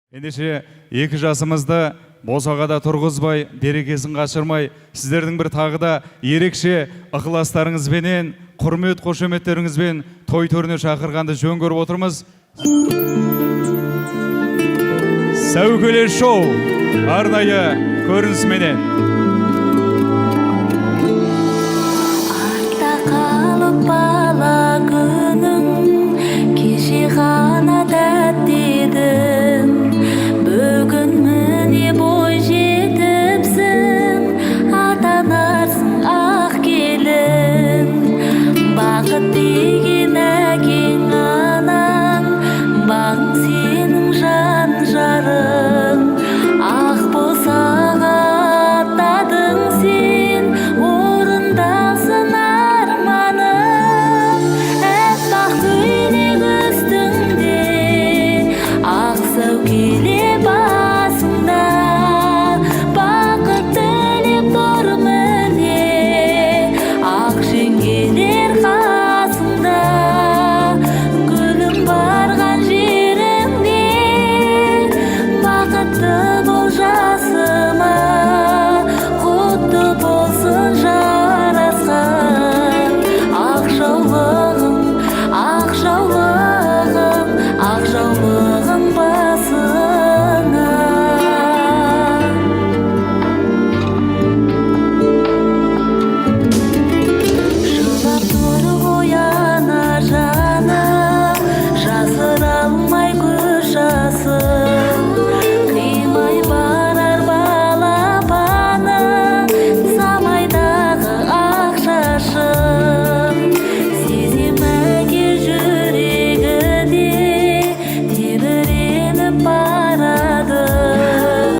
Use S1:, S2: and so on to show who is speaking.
S1: Ендеше, екі жасымызды босағада тұрғызбай, берекесін қашырмай, сіздердің бір тағы да ерекше ықыластарыңызбенен, құрмет қошеметтеріңізбен той төріне шақырғанды жөн көріп отырмыз. Сәукеле шоу арнайы көрінісіменен.